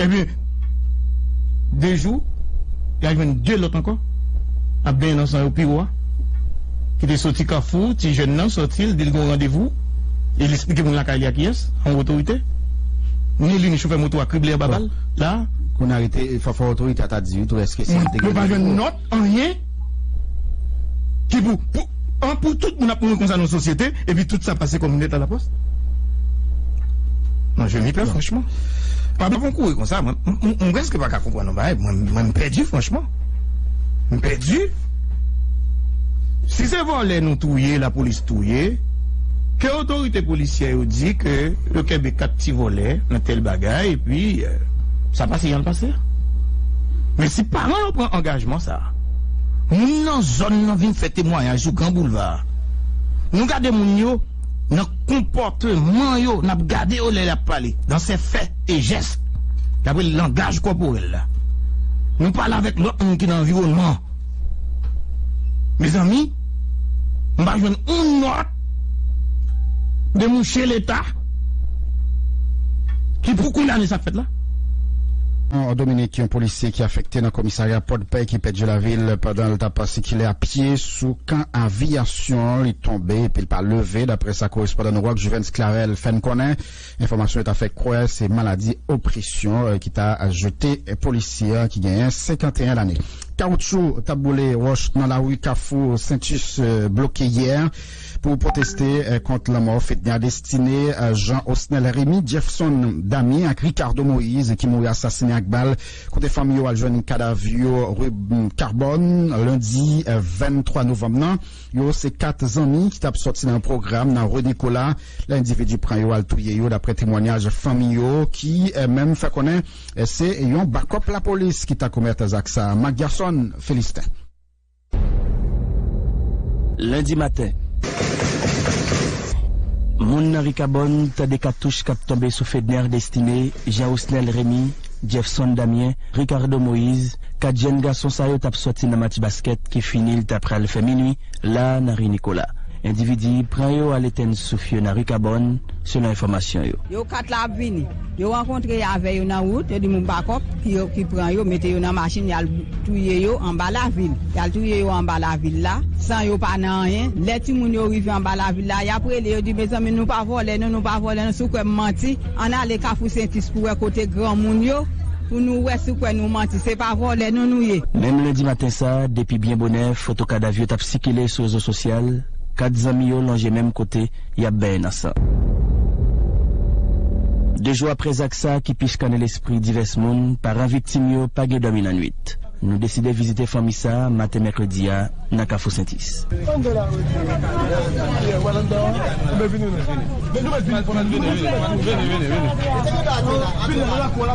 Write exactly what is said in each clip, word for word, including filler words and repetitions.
Ebyen, de jou, y a jwenn de lòt ankò, ap benyen nan san yo pi wo a, ki te soti Kafou, ti jèn nan sòti, l di l gen yon randevou, e l esplike moun lakay li a kiyès, a yon otorite. Ni li, ni chofè moto a krible anba bal, la. Kounye a rete, fò, fò otorite a ta di wi tou, èske se te gen randevou. Yo pa jwenn nòt, anyen, ki pou, pou, an, pou tout moun ap mouri konsa nan sosyete, epi tout sa pase kòm lèt a lapòs. Non, je m'y perds, franchman. Pa bon kouri konsa, mwen, m, m, m prèske pa ka konprann yon bagay. Mwen, mwen, m pèdi, franchman. M pèdi. Si se vòlè nou touye, lapolis touye, ke otorite polisyè yo di ke yo kenbe kat ti vòlè nan tèl bagay, epi, eh, sa pase, jan l pase a. Men si paran yo pran angajman sa a, moun nan zòn nan vin fè temwayaj sou Gran Boulva a. Nou gade moun yo nan konpòteman yo, n ap gade yo lè y ap pale, dans ses faits et gestes. Dapre langaj kòporèl la. Nou pale avèk lòt moun ki nan anviwònman an. Mezanmi, m pa jwenn yon nòt de mouche Leta ki pou kondane sa k fèt la. An Dominik, yon polisye ki afekte nan komisarya Pòdpè ki pèdi lavi l pandan l t ap sikile a pye sou kan aviyasyon. Li tonbe epi l pa leve, dapre sa korespondan nou Rock Juvens Clavel fè n konnen. Enfòmasyon yo ta fè kwè se maladi opresyon, eh, ki ta jete polisye a ki genyen senkanteyen lane. Kawoutchou t ap boule wòch nan lari Kafou Sentis, eh, bloke yè pou pwoteste, eh, kont lanmò Fedner Destiné, eh, Jean Osnel Rémy, Jefferson Damien ak Ricardo Moïse ki mouri asasinen ak bal, kote fanmi yo al jwenn kadav yo ri, mm, Carbone lendi, eh, venntwa novanm nan. Yo se kat zanmi ki t ap sòti nan yon pwogram nan ri Nicolas, lè endividi pran yo al touye yo, dapre temwanyaj fanmi yo ki, eh, menm fè konnen, eh, se yon bakòp lapolis ki ta komèt zak sa a. Marc Gerson Félistin. Lendi maten, moun nan ri Carbone tande katouch k ap tonbe sou Fedner Destiné, Jean Osnel Rémy, Jefferson Damien, Ricardo Moïse, kat jèn gason sa yo t ap sòti nan match baskèt ki fini l ta pral fè minui la nan ri Nicolas. Endividi pran yo al etenn souf yo nan ri Carbone, selon enfòmasyon yo. Yo kat la ap vini. Yo rankontre avè yo nan wout, yo di moun bakòp ki, yo, ki pran yo, mete yo nan machin, y al touye yo anba lavil. Y al touye yo anba lavil la, san yo pa nan anyen. Lè timoun yo rive anba lavil la, y ap rele, yo di, "Mezanmi, nou pa vòlè, non, nou pa vòlè, non, si w kwè m manti, ann ale Kafou Sentis pou wè kote granmoun yo, pou nou wè si w kwè nou manti. Se pa vòlè, non, nou ye." Menm lendi maten sa a, depi byen bonè, foto kadav yo t ap sikile sou rezo sosyal, kat zanmi yo lonje menm kote, y ap benyen nan san. De jou apre zak sa a ki pi chikannen lespri divès moun, paran viktim yo pa gen dòmi nan nwit. Nou deside vizite fanmi sa a maten mèkredi a nan Kafou Sentis.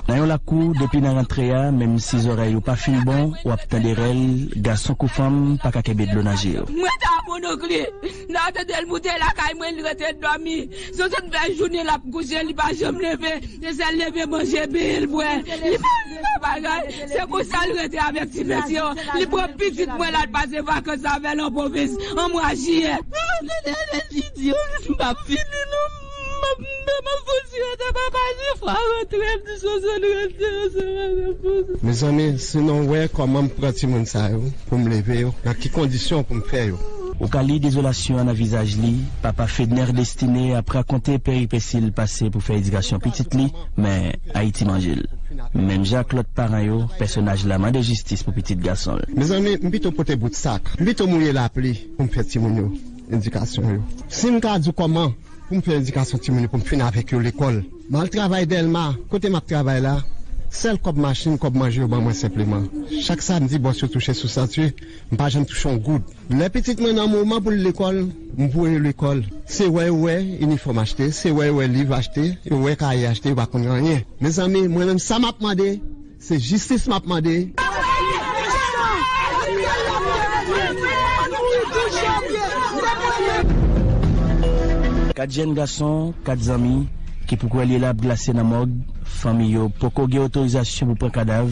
Nan yon lakou, depi nan rantre a, menm si zòrèy ou pa fin bon, w ap tande rèl, gason kou fanm pa ka kenbe dlo nan je yo. Mwen ta abandone. N a tande l moute lakay mwen, li rete dòmi. Se tout bèl jounen l ap kouche, li pa janm leve. Se sèl leve manje, benyen l bwè. Li pa fè bagay. Se konsa l rete avèk ti mesye yo. Li pran pitit mwen, l al pase vakans avè l an pwovens an mwa jiyè. Mwen tande l di yo, m p ap vini non. M ap, m ap fouti rete papa, di fwa rantre, m di Soso, nou rete ansanm avè Soso. Mezanmi, sinon w wè kòman m pran timoun sa yo pou m leve yo, nan ki kondisyon pou m fè yo. Ou ka li dezolasyon an nan vizaj li, papa Fedner Destiné ap rakonte peripesi l pase pou fè edikasyon pitit li, men Ayiti manje l. Menm jan ak lòt paran yo, pèsonaj la mande jistis pou pitit gason l. Mezanmi, m pito pote bout sak, m pito mouye lapli pou m fè timoun yo edikasyon yo. Si m ka di w kòman pou m fè edikasyon timoun yo, pou m fin avèk yo lekòl. M al travay Dèlma, kote m ap travay la, sèl kòb machin, kòb manje yo ban mwen senpleman. Chak samdi, bòs yo touche sou sati, m pa janm touche yon goud. Lè pitit mwen nan moman pou l lekòl, m voye l lekòl. Se wè yo wè inifòm achte, se wè yo wè liv achte, yo wè kaye achte, yo pa konn anyen. Mezanmi, mwen menm, sa m ap mande, se jistis m ap mande. Kat jèn gason, kat zanmi, ki poko lye la ap glase nan mòg, fanmi yo poko gen otorizasyon pou pran kadav,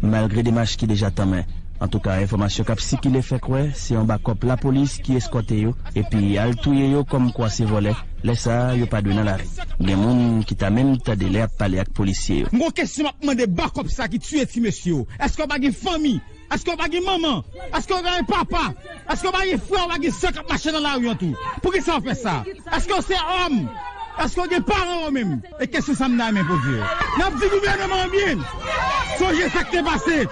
malgre demach ki deja tanmen. Antouka, enfòmasyon k ap sikile fè kwè se yon bakòp lapolis ki eskòte yo, epi al touye yo kòmkwa se vòlè. Lè sa a, yo pa dwe nan lari. Gen moun ki ta menm tande lè y ap pale ak polisye yo. M gon kesyon m ap mande bakòp sa ki tiye ti mesye yo. Èske yo pa gen fanmi? Èske yo pa gen manman? Èske yo pa gen papa? Èske yo pa gen frè, yo pa gen sè k ap mache nan lari an tou? Poukisa yo fè sa? Èske yo se òm? Èske yo gen paran yo menm? E kesyon sa m ta renmen poze yo. N ap di gouvènman an byen. Sonje sa k te pase.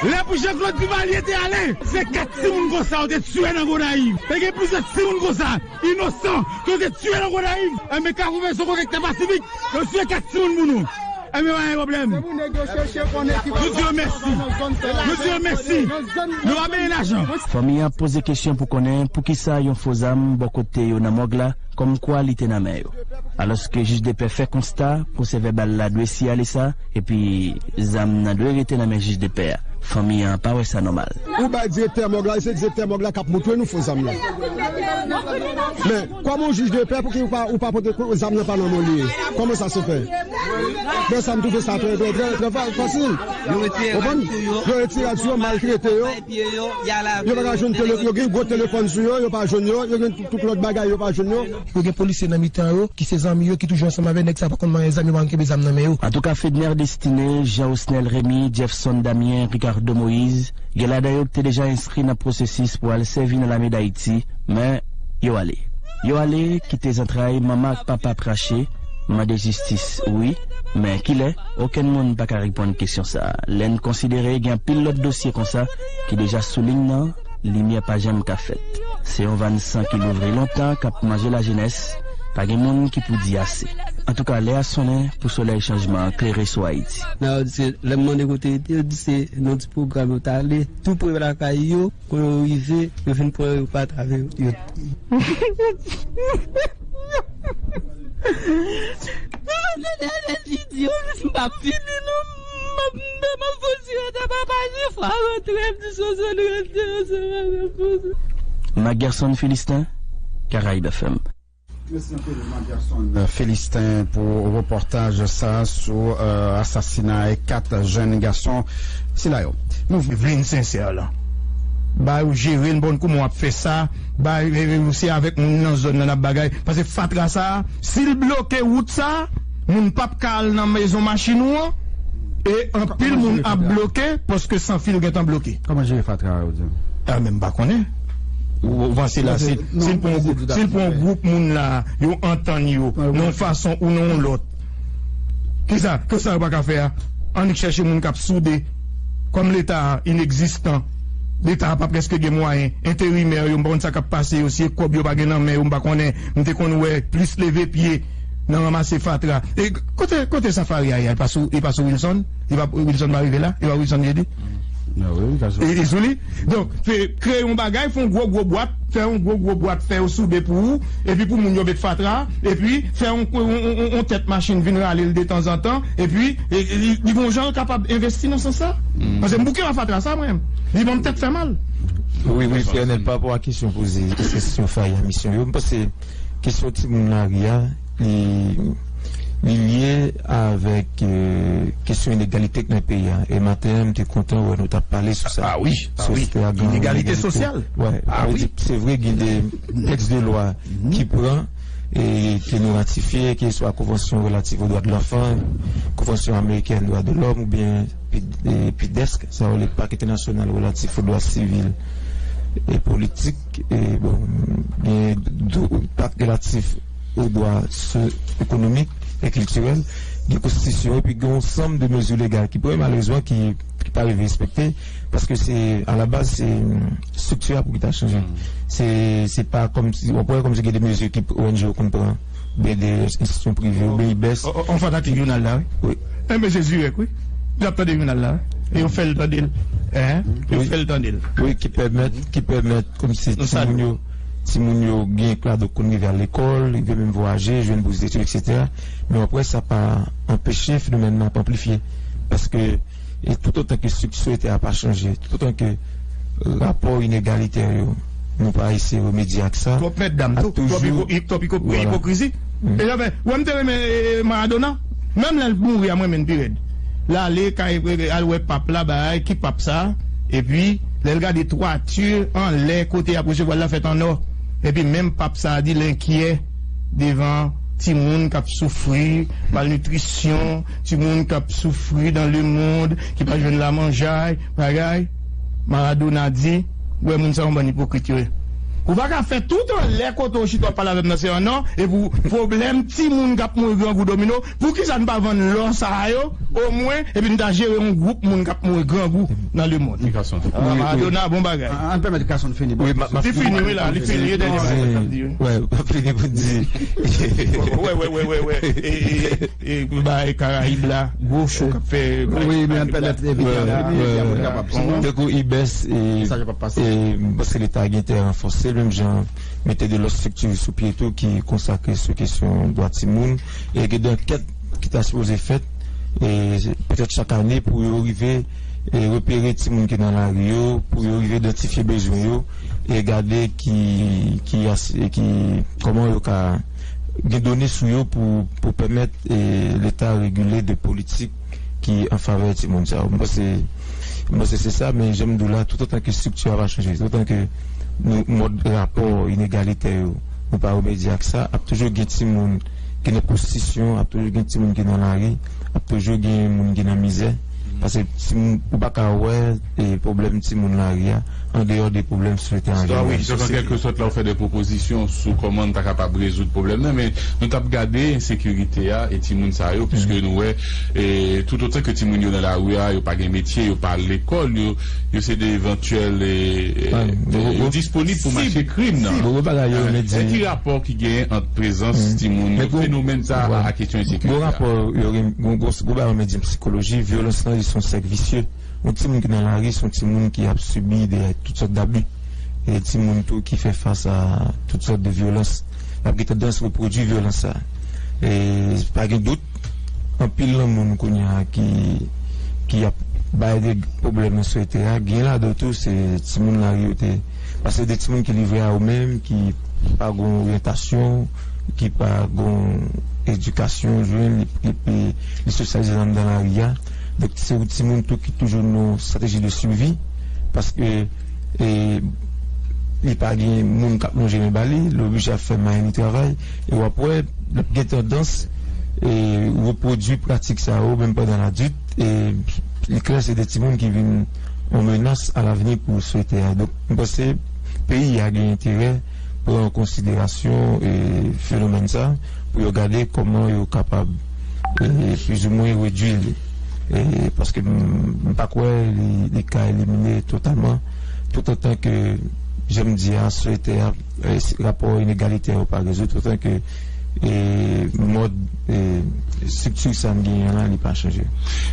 Lè pou Jean Claude Duvalier te ale, se kat timoun konsa yo te tiye nan Gonayiv. Te gen plizyè timoun konsa, inosan, ke yo te tiye nan Gonayiv. Enben, Kafou Mezon kote k te pasifik, yo tiye kat timoun pou nou. Enben, pa gen pwoblèm. Nou di yo mèsi. Nou di yo mèsi. Nou pa benyen lajan. Fanmi an ap poze kesyon pou konnen poukisa yon fo zam bò kote yo nan mòg la, kòmkwa li te nan men yo. Alòske jij de pè fè konsta, pwosè vèbal la dwe siyale sa, epi zam nan dwe rete nan men jij de pè a. Fanmi an pa wè sa nòmal. Ou bay direktè mòg la, e se direktè mòg la k ap montre nou fo zam nan. Men, kòm yon jij de pè, pouki ou pa, ou pa pote ko-, zam nan pa nan men w li ye? Kòman sa se fè? Men sa m twouve sa trè, trè, trè, trè fa-, fasil. Yo retire rad sou yo. Yo retire rad sou yo, maltrete yo. Yo pa ka jwenn tele-, yo gen gwo telefòn sou yo, yo pa jwenn yo, yo gen tout, tout lòt bagay, yo pa jwenn yo. Yo gen polisye nan mitan yo, ki se zanmi yo, ki toujou ansanm avè nèg sa, pa konn manyen zam, yo pa konn kenbe zam nan men yo. Antouka, Fedner Destiné, Jean Osnel Remy, Jeffson Damien, Ricardo Moïse, gen ladan yo ki te deja enskri nan pwosesis pou al sèvi nan lame Dayiti, men yo ale. Yo ale, kite zantray manman ak papa krache, mande jistis, wi, men kilè? Okenn moun pa ka reponn kesyon sa a. Lè n konsidere gen anpil lòt dosye konsa ki deja sou liy nan, limyè pa janm ka fèt. Se yon vàn san ki louvri lontan k ap manje lajenès, pa gen moun ki pou di ase. Antouka, lè a sonnen pou solèy chanjman an klere sou Ayiti. Nan yo di se, lè m mande kote yo te, yo di se nan ti pwogram yo t ale, tou pre lakay yo, kon yo rive, yo fin pran yo pa atravè yo. M p ap vini non. M ap, m ap fouti yo nan papa Jifra rantre, m di Sosèl rantre ansanm avè m. Mac Gerson Philistin, Caraïbes F M. Mèsi anpil, Mac Gerson Philistin, pou repòtaj sa sou, euh, asasinay kat jèn gason sila yo. Nou vin sensè la. Ba yo jere l, bon, kouman w ap fè sa? Ba, e, e, se avèk moun nan zòn nan n ap bagay. Paske fatra sa, si l bloke wout sa, moun p ap ka al nan mezon machin ou an. E anpil moun ap bloke paske san fil gentan bloke. Kòman jere fatra a, ou di? A, men m pa konnen. Ou, ou panse la, si, si l pran yon gwoup, si l pran yon gwoup moun la, yo antann yo, nan yon fason ou nan yon lòt. Kisa, kisa yo pa ka fè a? Annik chèche moun k ap soude. Kòm Leta a inegzistan, Leta a pa prèske gen mwayen. Enterimè yo, m pa konn sa k ap pase yo, si e kòb yo pa gen nan men yo, m pa konnen. M te konn wè plis leve pye nan ranmase fatra. E kote, kote safari a ye a? Li pa sou, li pa sou Wilson? Li pa, Wilson pa rive la? Li pa Wilson Jedi? E, e sou li? Donk, fè, kreye yon bagay, fè yon gwo, gwo bwat, fè yon gwo, gwo bwat, fè yo soude pou ou, epi pou moun yo met fatra, epi fè yon, yon, yon, yon, yon tèt machin vin rale l detanzantan, epi, e, e, li, li gon jan l kapab envesti nan sans sa. Paske m bouke a fatra sa, mwen menm. Li ban m tèt fè mal. Wi, wi, Fernel, pa rapò a kesyon poze, èske se yon fay a misyon yo? M panse kesyon timoun lari a, li, li lye avèk, euh, kesyon inegalite k nan peyi a. E maten an, m te kontan wè nou t ap pale sou sa. A wi, a wi. Inegalite sosyal. Wè, a wi. Se vre, gen de tèks de lwa ki pran e ke nou ratifye, ke swa Konvansyon relatif aux droits de l'enfant, Konvansyon amerikèn dwa de lòm oubyen P-, e, PIDESK, sa yo le Pak Entènasyonal Relatif aux Droits Civils et Politiques, e, bon, gen do-, Pak Relatif aux Droits So-, Économiques et Culturels, gen konstitisyon, epi gen yon sanm de mezi legal ki pran, malerezman, ki, ki pa rive respekte, paske se, alabaz, se, mm, estrikti a pou ki ta chanje. Se, se pa kòmsi, w ap wè kòmsi gen de mezi ki O N G yo konn pran, oubyen de enstitisyon prive, oubyen IBEST. O, o, on fanatik jounal la, wi. Wi. Enben, se dirèk, wi. N ap tande jounal la, wi. E yo fè l tande l. Hein? Yo fè l tande l. Wi, ki pèmèt, ki pèmèt, kòmsi timoun yo, timoun yo gen klado konn rive al lekòl, rive menm vwayaje, jwenn bous detid, etsetera. Men w ap wè sa pa anpeche fenomèn nan ap anplifye. Paske, e toutotan ke estrikti sosyete a pa chanje, toutotan ke rapò inegalitè yo, nou pa eseye remedye ak sa, twòp mètdam tou, twòp ipo-, twòp ipo-, ipokrizi. E jan fè, ou wè m te renmen, e, Maradona, menm lè l mouri a, m renmen l pi rèd. L ale kay, al wè pap la, bay, ki pap sa? Epi, lè l gade twati anlè kote y ap resevwa l la fèt an nò. Epi menm pap sa a di l enkyè devan timoun k ap soufri malnitrisyon, timoun k ap soufri dans le monde, ki pa jwenn lamanjay, bagay. Maradona di, w wè moun sa yo bann ipokrit yo ye. Ou pa ka fè tout anlè kote w chita w ap pale avè m nan se an nò, epi w pwoblèm timoun k ap mouri grangou domino, poukisa n pa vann lò sa a yo, omwen, epi n ta jere yon gwoup moun k ap mouri grangou nan lemonn? Maradona, bon bagay. Ann pèmèt Carson fini. Li fini, wi, la, li fini. Dènye bagay l ap di, wi. Wè, fini pou di. Wè, wè, wè, wè, wè. E, e, e, bay Karayib la, gwo cho k ap fè. Wi, men ann pèmèt Evian fini, epi apre n kapab. Tankou Ibès, e, e, m panse Leta gen entèrè ranfòse l, menm jan mete de lòt estrikti sou pye tou ki konsakre sou kesyon dwa timoun. E gen de ankèt ki ta sipoze fèt, e, petèt chak ane pou yo rive, e, repere timoun ki nan lari yo, pou yo rive idantifye bezwen yo, e gade ki, ki as-, e ki, kòman yo ka gen done sou yo pou, pou pèmèt, e, Leta regile de politik ki an favè timoun sa yo. M panse, m panse se sa, men jan m di w la, toutotan ke estrikti a pa chanje, toutotan ke nou, mòd rapò inegalitè yo, nou pa remedye ak sa, ap toujou gen timoun ki nan pwostitisyon, ap toujou gen timoun ki nan lari, ap toujou gen moun ki nan mizè. Paske timoun, ou pa ka wè, e, pwoblèm timoun lari a andeyò de pwoblèm sosyete an jeneral. Wi, donk, an kèlkesòt, la, w fè de pwopozisyon sou kòman n ta kapab rezoud pwoblèm nan, men nou t ap gade ensekirite a e timoun sa yo, piske nou wè, e, toutotan ke timoun yo nan lari a, yo pa gen metye, yo pa al lekòl, yo, yo se de evantyèl, e, e, yo disponib pou mache krim nan. Gwo bagay yo remedye. Ki rapò ki genyen ant prezans timoun yo, fenomèn sa a, a kesyon ensekirite a? Gwo rapò yo gen, gwo, gwo, gwo bagay yo remedye sikoloji, vyolans lan, li se yon sèk visye. Yon timoun ki nan lari, se yon timoun ki ap sibi de tout sòt dabi. E timoun tou ki fè fas a tout sòt de vyolans. L ap gen tandans repwodui vyolans sa. E pa gen dout, anpil nan moun kounye a ki, ki ap bay de pwoblèm nan sosyete a, gen ladan yo tou se timoun lari yo te. Paske de timoun ki livre a yo menm, ki pa gen oryantasyon, ki pa gen edikasyon, jwenn, li, li, li, li sosyalize anndan lari a. Donk, se yon timoun tou ki toujou nan yon estrateji de sivi, paske, e, li pa gen moun k ap lonje men ba li, li oblije ap fè mayen li travay, e w ap wè, l ap gen tandans, e, repwodui pratik sa yo, menm pandan l adilt, e li klè se de timoun ki vin yon menas a lavni pou sosyete a. Donk, m panse peyi a gen enterè pran an konsiderasyon, e, fenomèn sa, pou yo gade kòman yo kapab, e, plizoumwen redui li. E, paske m, m pa kwè li, li ka elimine totalman, toutotan ke, jan m di a, sosyete a, e, rapò inegalite yo pa rezoud, toutotan ke, e, mòd, e, estrikti sa n genyen an la, li pa chanje.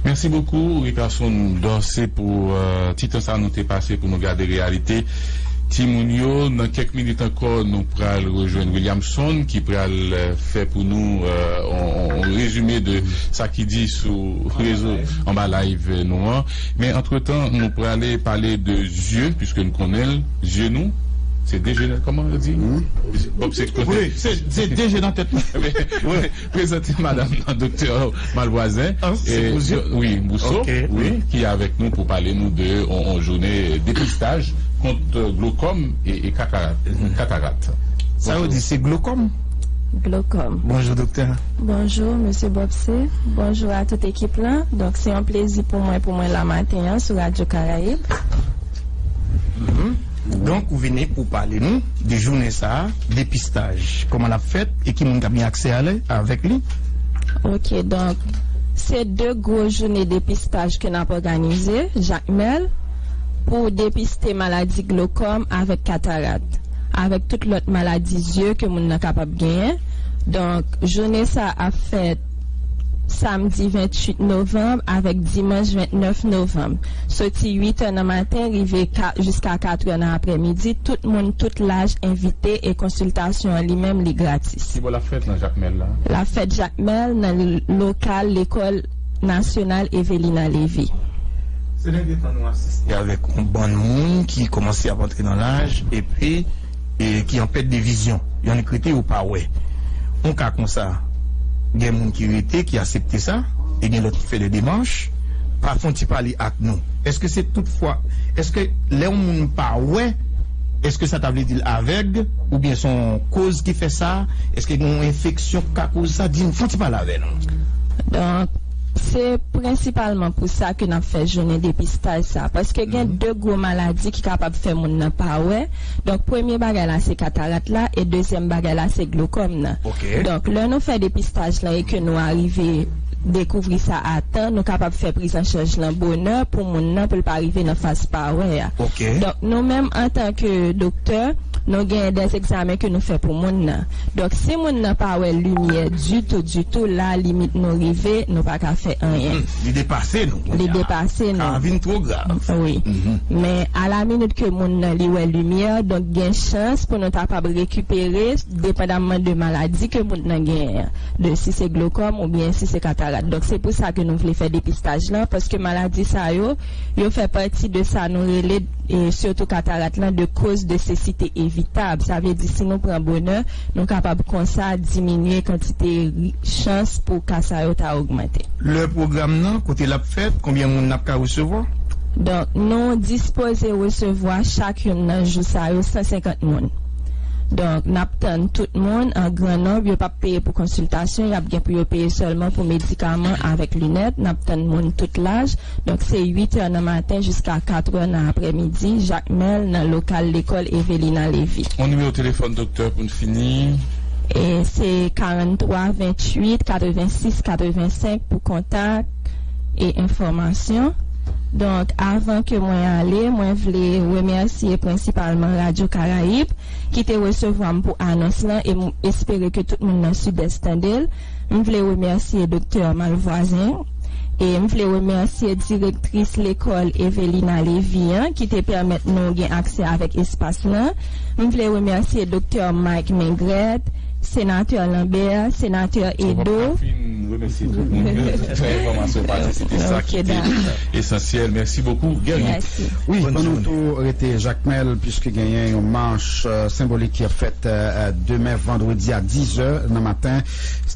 Mèsi bokou, Ricarson Dorcé, pou, e, ti tan sa nou te pase pou nou gade reyalite timoun yo. Nan kèk minit ankò, nou pral rejwenn Williamson, ki pral, e, fè pou nou, e, on, on, on rezime de sa ki di sou rezo anba live nou an. Men antretan, nou prale pale de zye, piske n konnen l, zye nou, se de je, kòman yo di? Bob, se wi, se, se de je nan tèt nou. Prezante madanm nan, Doktè Malvoisin. Ah, se e, pou zye? Wi, Bousso, ok, wi, wi, ki avèk nou pou pale nou de on, on jounen depistaj kont glokòm e, e katarat, katarat. Sa yo di se glokòm? Glokòm. Bonjou, doktè. Bonjou, mesye Bobse. Bonjou a tout ekip lan. Donk, se yon plezi pou mwen, pou mwen la maten an sou Radyo Karayib. Mhm. Donk, ou vini pou pale nou de jounen sa a, depistaj. Kòman l ap fèt e ki moun k ap gen aksè a li, avèk li? Ok, donk, se de gwo jounen depistaj ke n ap òganize, Jakmèl, pou depiste maladi glokòm avèk katarat, avèk tout lòt maladi zye ke moun nan kapab genyen. Donk, jounen sa a ap fèt samdi venntuit novanm avèk dimanch ventnèf novanm, soti uit è nan maten rive ka, jiska kat è nan aprèmidi. Tout moun, tout laj envite e konsiltasyon an li menm, li gratis. Ki bò l ap fèt nan Jakmèl la? L ap fèt Jakmèl nan l-, lokal Lekòl Nasyonal Evelina Lévy. Se dènye tan nou asiste avèk yon bann moun ki kòmanse ap antre nan laj epi e ki an pèt de vizyon. Yo annik rete, yo pa wè. Yon ka konsa, gen moun ki rete, ki aksepte sa, e gen lòt ki fè de demach. Pa fè yon ti pale ak nou. Èske se toutfwa, èske lè yon moun pa wè, èske sa ta vle di l avèg, oubyen se yon koz ki fè sa? Èske gen yon enfeksyon k ka koz sa? Di n, fè yon ti pale avè nou. Donk, se prensipalman pou sa ke n ap fè jounen depistaj sa, paske gen de gwo maladi ki kapab fè moun nan pa wè. Donk, premye bagay la se katarat la, e dezyèm bagay la se glokòm nan. Donk, lè nou fè depistaj la e ke nou arive dekouvri sa a tan, nou kapab fè prizanchaj lan bonè pou moun nan, pou l pa rive nan faz pa wè a. Donk, nou menm antanke doktè, nou gen de egzamen ke nou fè pou moun nan. Donk, si moun nan pa wè limyè ditou, ditou, la limit nou rive, nou pa ka fè anyen. Li depase nou. Li depase nou. Ka vin twò grav. Wi. Men alaminit ke moun nan li wè limyè, donk gen chans pou nou ta kapab rekipere, depandamman de maladi ke moun nan genyen an, de si se glokòm oubyen si se katarat. Donk, se pou sa ke nou vle fè depistaj lan, paske maladi sa yo, yo fè pati de sa nou rele, e sitou katarat lan, de koz de sesite evitab. Sa vle di, si nou pran bonè, nou kapab konsa diminye kantite ri- chans pou ka sa yo ta ogmante. Lè pwogram nan, kote l ap fèt, konbyen moun n ap ka resevwa? Donk, nou dispoze resevwa chak youn nan jou sa yo san senkant moun. Donk, n ap tann tout moun an gran nonb, yo p ap peye pou konsiltasyon, y ap gen pou yo peye sèlman pou medikaman avèk linèt. N ap tann moun tout laj. Donk, se uit è nan maten jiska kat è nan aprèmidi, Jakmèl, nan lokal lekòl Evelina Lévy. On nimewo telefòn, doktè, pou n fini. E se karannntwa venntuit katrevensis katrevensenk pou kontak e enfòmasyon. Donk, avan ke mwen ale, mwen vle remèsye prensipalman Radyo Karayib ki te resevwa m pou anons lan, e m espere ke tout moun nan Sidès tande l. M vle remèsye Doktè Malvoisin, e m vle remèsye direktris lekòl Evelina Lévy an ki te pèmèt nou gen aksè avèk espas lan. M vle remèsye Doktè Mike Mengret, Senatè Lambert, Senatè Edo. Ou pa fin remèsye tout moun, men tout fè enfòmasyon pase, se te sa ki te esansyèl. Mèsi bokou, Guerrier. Wi, ann nou tou rete Jakmèl, piske genyen yon mach, euh, senbolik ki ap fèt, euh, demen vandredi a diz è nan maten.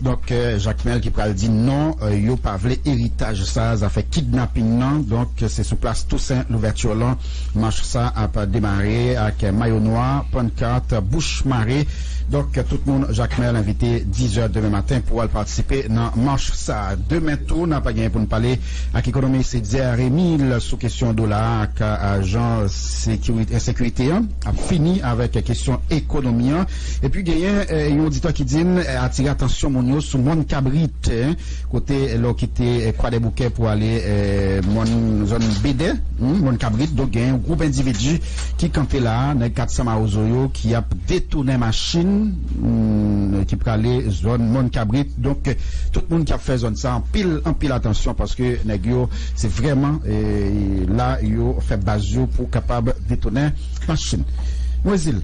Donk, euh, Jakmèl ki pral di non, euh, yo pa vle eritaj sa, zafè kidnaping nan. Donk, se sou plas Tousen Louvèti lan mach sa ap demare ak mayo nwa, pankat, bouch mare. Donk, tout moun, Jakmèl envite diz è demen maten pou al patisipe nan mach sa. Demen tou, n ap genyen pou n pale ak ekonomis Edzer Emile sou kesyon dola a ak, a, jan sekirite, ensekirite an ap fini avèk kesyon ekonomi an. Epi genyen, eh, yon oditè ki di n, eh, atire atansyon moun yo sou Mòn Kabrit, eh, kote lè w kite, eh, Kwadèboukè pou ale, eh, mòn, zòn Bedè, hmm, Mòn Kabrit. Donk, gen yon gwoup endividi ki kanpe la a, nèg kat san Mawozo yo, ki ap detounen machin, hmm, ki prale zòn Mòn Kabrit. Donk, tout moun k ap fè zòn sa, anpil, anpil atansyon, paske nèg yo, se vrèman, eh, la yo fè baz yo pou kapab detounen machin. Mwezil,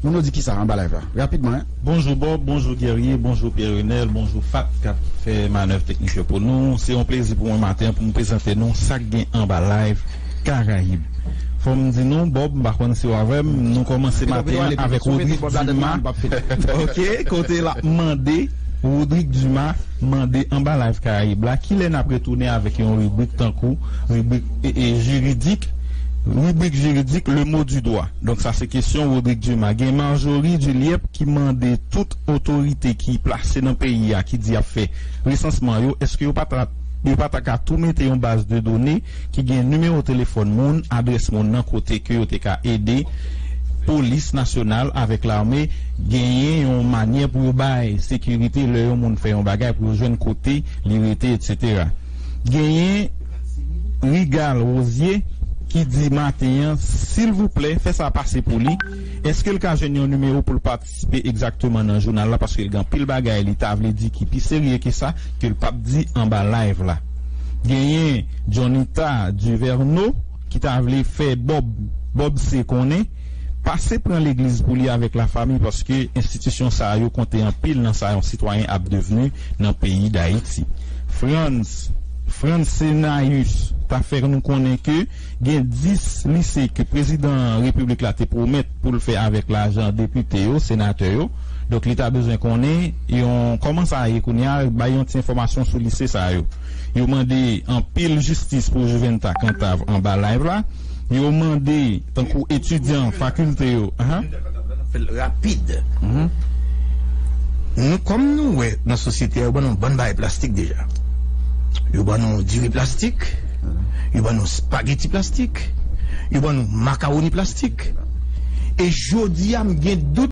moun yo di kisa anba live la? Rapidman, hein? Bonjou Bob, bonjou Guerrier, bonjou Pierre Renel, bonjou Fat k ap fè manèv teknik yo pou nou. Se yon plezi pou mwen maten an pou m prezante nou sa k gen anba live Karayib. Fò m di nou, Bob, m pa konn si w avè m, nou kòmanse maten an avèk Rodrigue Dumas. Ok, kote l ap mande, Rodrigue Dumas mande anba live Karayib la, kilè n ap retounen avèk yon ribrik tankou ribrik, e, e, jiridik, ribrik jiridik, le mot du doigt. Donk, sa se kesyon Rodrigue Dumas. Gen Marjorie Duliep ki mande tout otorite ki plase nan peyi a, ki di y ap fè resansman yo, èske yo pa ta, yo pa ta ka tou mete yon baz de done ki gen nimewo telefòn moun, adrès moun nan, kote ke yo te ka ede polis nasyonal avèk lame genyen yon manyè pou yo bay sekirite lè yon moun fè yon bagay, pou yo jwenn kote li rete, etsetera. Genyen Rigal Rosier ki di maten an, silvouplè, fè sa pase pou li. Èske l ka jwenn yon nimewo pou l patisipe egzakteman nan jounal la? Paske l gen anpil bagay li ta vle di ki pi serye ke sa, ke l p ap di anba live la. Genyen Johnita Duverneau ki ta vle fè Bob, Bob se konnen, pase pran legliz pou li avèk lafanmi, paske enstitisyon sa yo konte anpil nan sa yon sitwayen ap devni nan peyi Dayiti. Frantz, Frantz Senaeus ta fè nou konnen ke gen dis lise ke prezidan repiblik la te pwomèt pou l fè avèk lajan depite yo, senatè yo, Donk, li ta bezwen konnen yon, kòman sa ye kounye a, bay yon ti enfòmasyon sou lise sa yo. Yo mande anpil jistis pou Juventa Cantave anba live la. Yo mande, tankou etidyan fakilte yo. Ahan. Fè l rapid. Nou, kòm nou wè nan sosyete a, yo ban nou bann bagay plastik deja. Yo ban nou diri plastik, yo ban nou spageti plastik, yo ban nou makawoni plastik. E jodi a, m gen dout